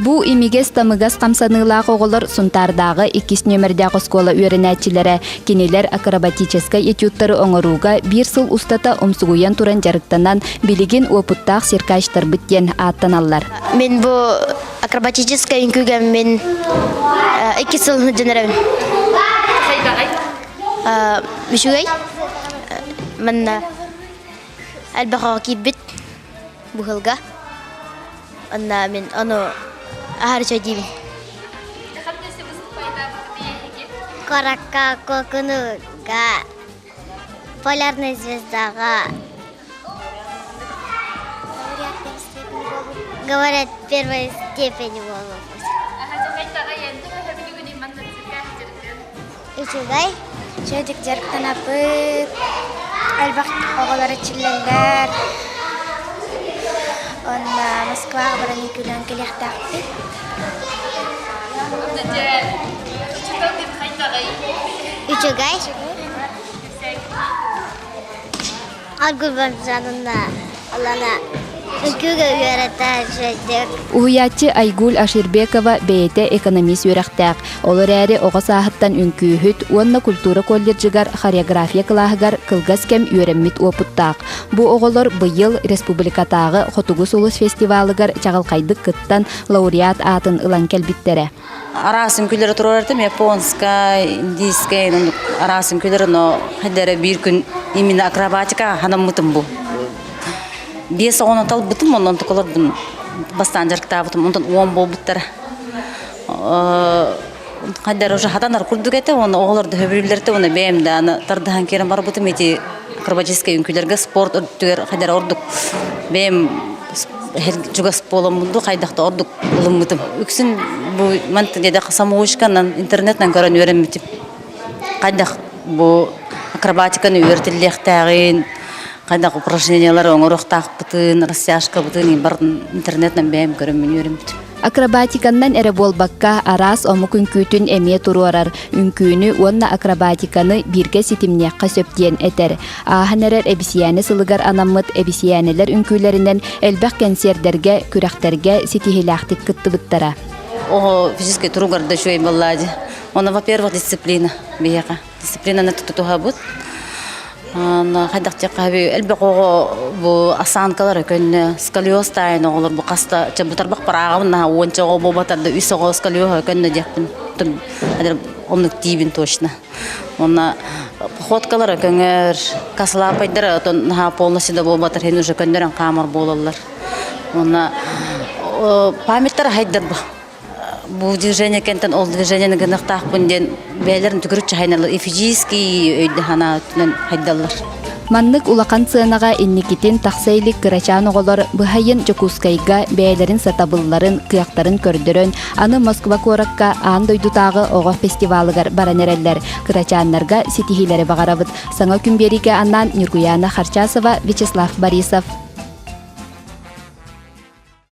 Бу имигэс-тамыгас хамсаныылаах оҕолор Сунтаардааҕы иккис нүөмэрдээх оскуола үөрэнээччилэрэ. Кинилэр акробатическай этюдтары оҥорууга биир сыл устата умсугуйан туран дьарыктанан, билигин уопуттаах циркачтарбыт диэн ааттаналлар. Мин бу акробатическай үҥкүүгэ мин икки сыл сылдьан эрэбин. Үчүгэй. Манна элбэх оҕо киирбит быһылга. Онно мин ону аһары чөйдүүбүн. Куоракка Куокунуга Полярная звездаҕа говорят первой степени буолуохпут. Үчүгэй. Үчүгэйдик дьарыктанабыт, элбэх оҕолор эрчиллэллэр. Уонна Москваҕа баран үҥкүүлээн кэлиэхтээхпит. Үчүгэй. Аргубанжанына Алана үҥкүүгэ үөрэтээччи. Уһуйааччы Айгуль Аширбекова бэйэтэ экономист үөрэхтээх. Ол эрээри оҕо сааһыттан үҥкүүһүт уонна культура колледжыгар хореография кылааһыгар кылгас кэм үөрэммит уопуттаах. Бу оҕолор быйыл республикатааҕы Хотугу сулус фестивалыгар чаҕылхайдык кыттан лауреат аатын ылан кэлбиттэрэ. Араас үҥкүүлэри туруорартым японскай, индийскэй, араас үҥкүүлэри, но хайдара биир күн именно акробатика ханаммытым бу. Биэс оҕону талбытым, онон тукуларбын бастаан дьарыктаабытым, онтон уон буолбуттара. Хайдара уже хатанар курдук этэ, уонна оҕолор да хөбүрүүллэртэ, уонна бэйэм да аны тардаһан киирэн барбытым ити акробатическай үҥкүүлэргэ спорт өртүгэр хайдара ордук бэйэм чугас буоламмын дуу хайдах да ордук ылыммытым. Үксүн бу манты диэдэх самоучканан интернетынан көрөн үөрэммитим. Хайдах бу акробатиканы үөрэтиллиэхтээҕин, хайдах упражнениялары оҥоруохтаахпытын, растяжкабытын барытын интернетынан бэйэм көрөммүн үөрэммитим. Акробатиканнан эрэ буолбакка, араас омук үҥкүүтүн эмиэ туруорар, үҥкүүнү уонна акробатиканы бииргэ ситимниэххэ сөп диэн этэр. Ааһан эрэр эбисийээнэ сылыгар анаммыт эбисийээнэлэр үҥкүүлэринэн элбэх кэнсиэрдэргэ, күрэхтэргэ ситиһиилээхтик кыттыбыттара. Оҕо физическэй туругар да үчүгэй буоллаа дии. Онно, во-первых, дисциплина биһиэхэ. Дисциплинаны тутуһабыт. Хайдах диэххэ элбэх оҕо бу осанкалара көннө, сколиоз таайын оҕолор бу хаста чэ бутарбах парааҕабын наһаа уонча оҕо буолбатар да үс оҕо сколиоһа көннө диэхпин оннук диибин точно. Уонна походкалара көҥөр, косолапайдара отон наһаа полностью да буолбатар иһин уже көннөрөн хаамар буолаллар. Уонна памяттара хайдар бу. Бу движение кэнтэн ол движениены гыныахтаахпын диэн бэйэлэрин түгүрүччү хайналлар и физический өйдө санаа өттүнэн хайдаллар. Маннык улахан сыанаҕа инникитин тахса илик кырачаан оҕолор быһайын Дьокуускайга бэйэлэрин сатабылларын, кыахтарын көрдөрөн, аны Москва куоракка аан дойдутааҕы оҕо фестивалыгар баран эрэллэр. Кырачааннарга ситиһиилэри баҕарабыт. Саҥа күн биэриигэ анаан Ньургуйаана Харчасова, Вячеслав Борисов.